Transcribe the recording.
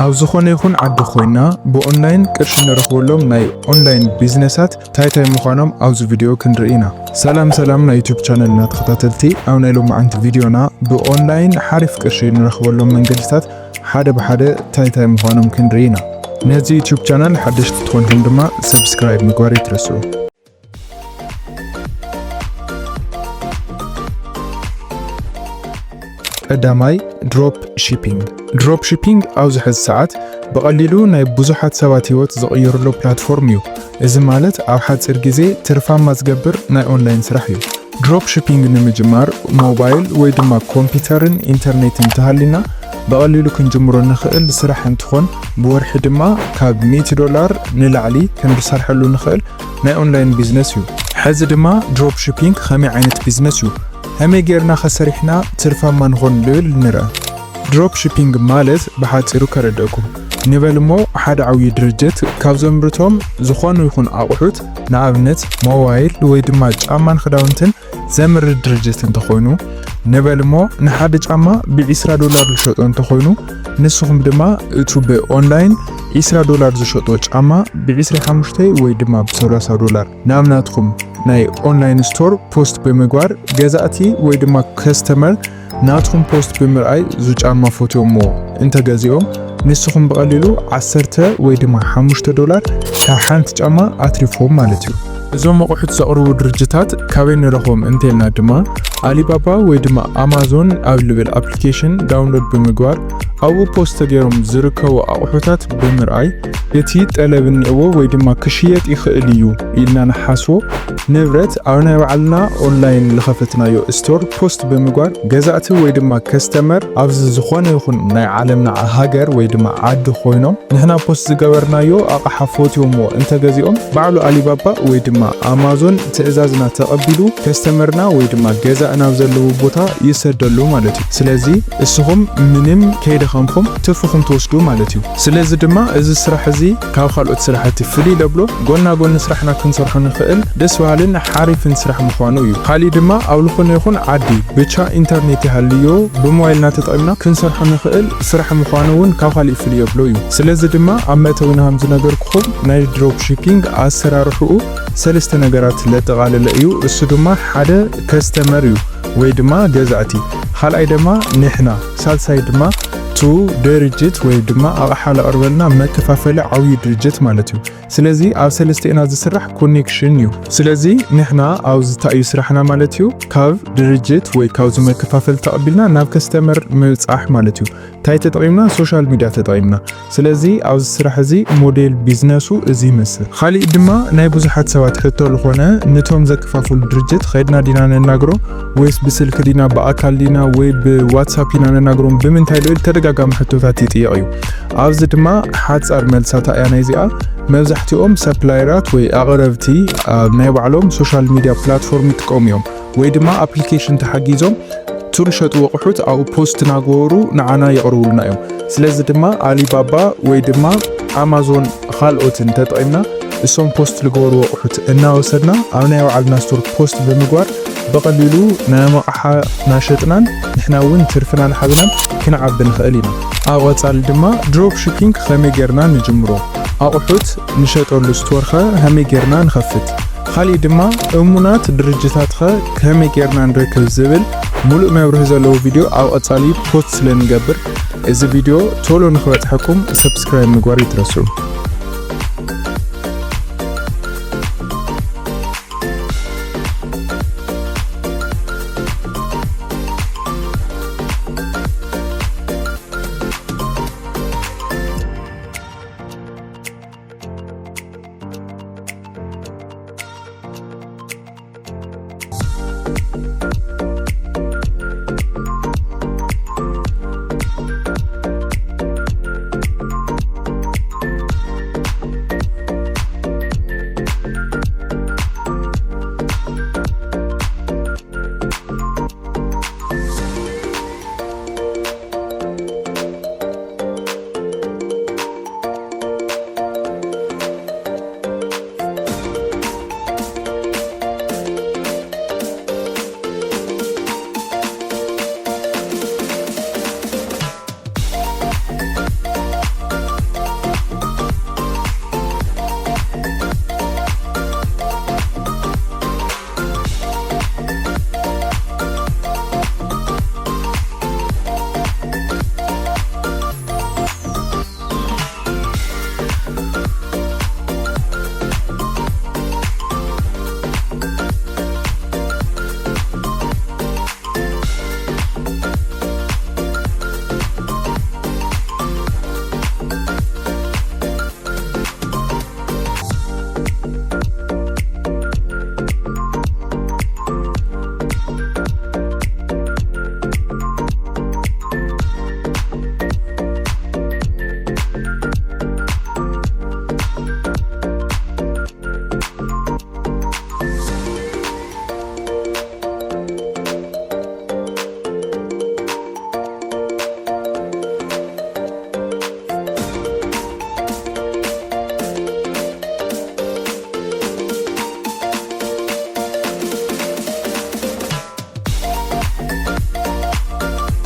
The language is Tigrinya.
ኣብ ዝኾነ ይኹን ዓዲ ኮይና ብኦንላይን ቅርሺ ንረኽበሎም ናይ ኦንላይን ቢዝነሳት እንታይ እንታይ ምዃኖም ኣብዚ ቪድዮ ክንርኢ ኢና። ሰላም ሰላም ናይ ዩቲዩብ ቻነልና ተኸታተልቲ፣ ኣብ ናይ ሎማዓንቲ ቪድዮና ብኦንላይን ሓሪፍ ቅርሺ ንረኽበሎም መንገድታት ሓደ ብሓደ እንታይ እንታይ ምዃኖም ክንርኢ ኢና። ነዚ ዩቲዩብ ቻነል ሓደሽቲ ትኾንኩም ድማ ሰብስክራይብ ምግባር ይትረስዑ። ቀዳማይ፣ ድሮፕ ሺፒንግ። ድሮፕ ሺፒንግ ኣብዚ ሕዚ ሰዓት ብቐሊሉ ናይ ብዙሓት ሰባት ህይወት ዝቕይርሉ ፕላትፎርም እዩ። እዚ ማለት ኣብ ሓፂር ግዜ ትርፋማ ዝገብር ናይ ኦንላይን ስራሕ እዩ። ድሮፕ ሺፒንግ ንምጅማር ሞባይል ወይ ድማ ኮምፒውተርን ኢንተርኔትን እንተሃሊና ብቐሊሉ ክንጅምሮ ንኽእል ስራሕ እንትኾን ብወርሒ ድማ ካብ ሚእቲ ዶላር ንላዕሊ ክንሰርሐሉ ንኽእል ናይ ኦንላይን ቢዝነስ እዩ። ሕዚ ድማ ድሮፕ ሺፒንግ ከመይ ዓይነት ቢዝነስ እዩ፣ ከመይ ጌርና ኸሰሪሕና ትርፋማ ንኾን ልብል ንርአ። ድሮፕ ሺፒንግ ማለት ብሓፂሩ ከረድእኩም። ንበል እሞ ሓደ ዓብዪ ድርጅት ካብ ዘምርቶም ዝኾኑ ይኹን ኣቑሑት፣ ንኣብነት ሞባይል ወይ ድማ ጫማን ክዳውንትን ዘምርት ድርጅት እንተኾይኑ፣ ንበል እሞ ንሓደ ጫማ ብዒስራ ዶላር ዝሸጦ እንተኾይኑ፣ ንስኹም ድማ እቱ ብኦንላይን ዒስራ ዶላር ዝሸጦ ጫማ ብዒስራ ሓሙሽተ ወይ ድማ ብሰላሳ ዶላር ናብ ናትኩም ናይ ኦንላይን ስቶር ፖስት ብምግባር ገዛእቲ ወይ ድማ ከስተመር ናትኩም ፖስት ብምርኣይ እዙ ጫማ ፈትዮሞ እንተገዚኦም፣ ንስኹም ብቐሊሉ ዓሰርተ ወይ ድማ ሓሙሽተ ዶላር ካብ ሓንቲ ጫማ ኣትሪፎም ማለት እዩ። እዞም ኣቑሑት ዘቕርቡ ድርጅታት ካበይ ንረኽቦም እንተልና ድማ ኣሊባባ ወይ ድማ ኣማዞን ኣብ ልብል ኣፕሊኬሽን ዳውንሎድ ብምግባር ኣብኡ ፖስት ተገይሮም ዝርከቡ ኣቑሑታት ብምርኣይ እቲ ጠለብ እኒኦዎ ወይ ድማ ክሽየጥ ይኽእል እዩ ኢልና ንሓስቦ ንብረት ኣብ ናይ ባዕልና ኦንላይን ዝኸፈትናዮ ስቶር ፖስት ብምግባር ገዛእቲ ወይ ድማ ከስተመር ኣብዚ ዝኾነ ይኹን ናይ ዓለምና ሃገር ወይ ድማ ዓዲ ኮይኖም ንሕና ፖስት ዝገበርናዮ ኣቕሓ ፈትዮሞ እንተገዚኦም ባዕሉ ኣሊባባ ወይ ድማ ኣማዞን ትእዛዝና ተቐቢሉ ከስተመርና ወይ ድማ ገዛእና ኣብ ዘለዎ ቦታ ይሰደሉ ማለት እዩ። ስለዚ እስኹም ምንም ከይደኸምኩም ትርፍኹም ትወስዱ ማለት እዩ። ስለዚ ድማ እዚ ስራሕ እዚ ካብ ካልኦት ስራሕቲ ፍልይ ለብሎ ጎና ጎኒ ስራሕና ክንሰርሖ ንኽእል ደስ በሃልን ሓሪፍን ስራሕ ምዃኑ እዩ። ካሊእ ድማ ኣብ ዝኾነ ይኹን ዓዲ ብቻ ኢንተርኔት ይሃልዮ ብሞባይልና ተጠቒምና ክንሰርሖ ንኽእል ስራሕ ምዃኑ እውን ካብ ካሊእ ፍልይ የብሎ እዩ። ስለዚ ድማ ኣብ መእተዊና ከም ዝነገርኩኹም ናይ ድሮፕ ሺፒንግ ኣሰራርሕኡ ሰለስተ ነገራት ለጠቓለለ እዩ። እሱ ድማ ሓደ ከስተመር እዩ ወይ ድማ ገዛእቲ፣ ካልኣይ ድማ ንሕና፣ ሳልሳይ ድማ ቱ ድርጅት ወይ ድማ ኣቕሓ ለቕርበልና መከፋፈሊ ዓብዪ ድርጅት ማለት እዩ። ስለዚ ኣብ ሰለስቲኤና ዝስራሕ ኮኔክሽን እዩ። ስለዚ ንሕና ኣብዚ እንታይ እዩ ስራሕና ማለት እዩ፣ ካብ ድርጅት ወይ ካብዚ መከፋፈሊ ተቐቢልና ናብ ከስተመር ምብፃሕ ማለት እዩ። እንታይ ተጠቒምና? ሶሻል ሚድያ ተጠቒምና። ስለዚ ኣብዚ ስራሕ እዚ ሞዴል ቢዝነሱ እዚ ይመስል። ካሊእ ድማ ናይ ብዙሓት ሰባት ሕቶ ዝኾነ ንቶም ዘከፋፍሉ ድርጅት ኸይድና ዲና ነናግሮም ወይስ ብስልኪ ዲና ብኣካል ዲና ወይ ብዋትሳፕ ኢና ነናግሮም ብምንታይ ኢሉ ተደጋጋሚ ሕቶታት ይጥየቕ እዩ። ኣብዚ ድማ ሓፃር መልሳታ እያ ናይዚኣ። መብዛሕትኦም ሰፕላየራት ወይ ኣቕረብቲ ኣብ ናይ ባዕሎም ሶሻል ሚድያ ፕላትፎርም ይጥቀሙ እዮም ወይ ድማ ኣፕሊኬሽን ተሓጊዞም ቱር ሸጡ ኣቑሑት ኣብኡ ፖስት እናገበሩ ንዓና የቕርቡልና እዮም። ስለዚ ድማ ኣሊባባ ወይ ድማ ኣማዞን ካልኦትን ተጠቒምና እሶም ፖስት ዝገበሩ ኣቑሑት እናወሰድና ኣብ ናይ ባዕልና ስቶር ፖስት ብምግባር ብቐሊሉ ናይ ኣቕሓ እናሸጥናን ንሕና እውን ትርፍና እናሓዝናን ክንዓቢ ንኽእል ኢና። ኣብ ቐፃሊ ድማ ድሮፕ ሺፒንግ ከመይ ጌርና ንጅምሮ፣ ኣቑሑት ንሸጠሉ ስቶር ኸ ከመይ ጌርና ንኸፍት፣ ካሊእ ድማ እሙናት ድርጅታት ኸ ከመይ ጌርና ንረክብ ዝብል ሙሉእ መብርሂ ዘለዎ ቪድዮ ኣብ ቐፃሊ ፖስት ስለ ንገብር እዚ ቪድዮ ቶሎ ንኽበፅሐኩም ሰብስክራይብ ምግባር ይትረስዑ።